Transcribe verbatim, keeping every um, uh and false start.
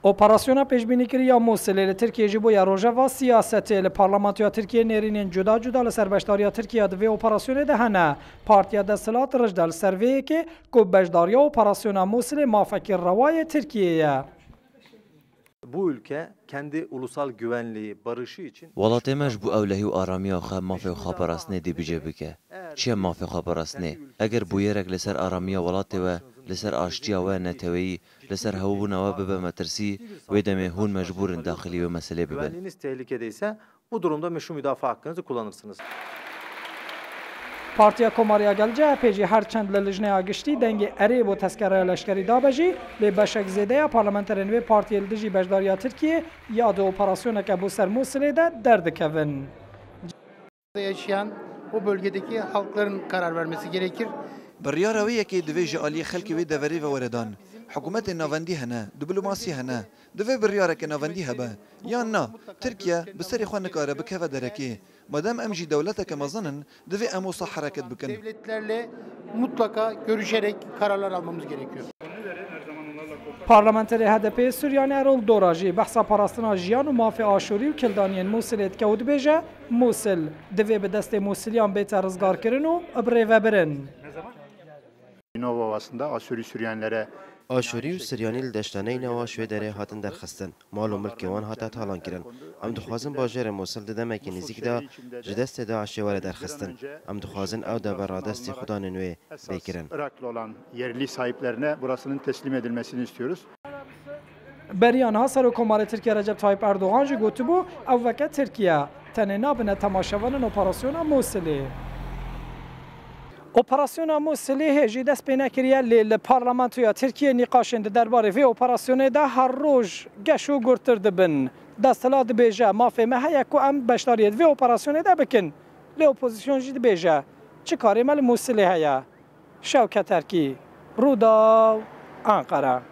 Operasyona pêşbînîkirî ya Mûsilê li Tirkiyê ji bo ya rojeva siyasetê. Li parlamentoya Tirkiyê nêrînên cuda cuda li ser beşdariya Tirkiye di vê operasyonê de hene. Partiya desthilat rijda li ser vê yekê ku beşdariya operasyona Mûsilê mafekî rewa yê Tirkiyê ye. Bu ülke kendi ulusal güvenliği, barışı için Welatê me ji bo ewlehî û aramiya xwe mafê xweparastinê dê bicih bike. Çi ye mafê xweparastinê? Eger bûyerek li ser aramiya welatê we, li ser aştiya we neteweyî, li ser hewbûna we bibe metirsî, wê demê hûn mecbûr in daxilî wê meselê bibin. Güvenliğiniz tehlikedeyse bu durumda meşru müdafaa hakkınızı kullanırsınız. Partiya Komariya Gel C H P jî her çend li lijneya giştî dengê erê bo tezkereya leşkerî dabe jî, lê beşek zêde ya parlamenterên wê partiyê li dijî beşdariya Tirkiyê ya di operasyoneke bo ser Mûsilê de derdikevin. yaşayan o bölgedeki halkların karar vermesi gerekir. Biryara wê yekê divê ji aliyê xelkê wê deverê ve were dan. Hikûmetên navendî hene, diplomasî hene. Divê biryareke navendî hebe. Yan na, Tirkiye bi serê xwe nikare bikeve derekê. Madem em jî dewleteke mezin in, divê em wisa hereket bikin. Devletlerle mutlaka görüşerek kararlar almamız gerekiyor. Parlamenterê H D P Suryanî Erol Dora jî behsa parastina jiyan û mafê aşûrî û kildaniyên Mûsilê dike û dibêje, Mûsil divê bi destê Mûsiliyan bête rizgarkirin û birêvebirin. Nova Ovası'nda Asuri Süryanilere Aşûrî û Siryanî li deşta Neynawa ji wê derê hatin derxistin. Mal û milkê wan hate talan kirin. Em dixwazin bajarê Mûsil di demekî nêzîk de ji destê DAIŞê were derxistin. Em dixwazin ew dever radestî xudanên wê bê kirin. Iraklı olan yerli sahiplerine burasının teslim edilmesini istiyoruz. Beriya niha Serokkomarê Tirkiye Recep Tayyip Erdogan jî gotibû, ew weke Tirkiye tenê nabine temaşevanên operasyona Mûsilê. Operasyona Mûsilê hê jî dest pê nekiriye, lê li parlamentoya Tirkiye nîqaşên di derbarê vê operasyonê de her roj geş û gurtir dibin. Desthilat dibêje, mafê me heye ku em beşdariyê di vê operasyonê de bikin. Lê opozîsyon jî dibêje, çi karê me li Mûsilê heye? Şewket Erkî, Rûdaw, Anqara.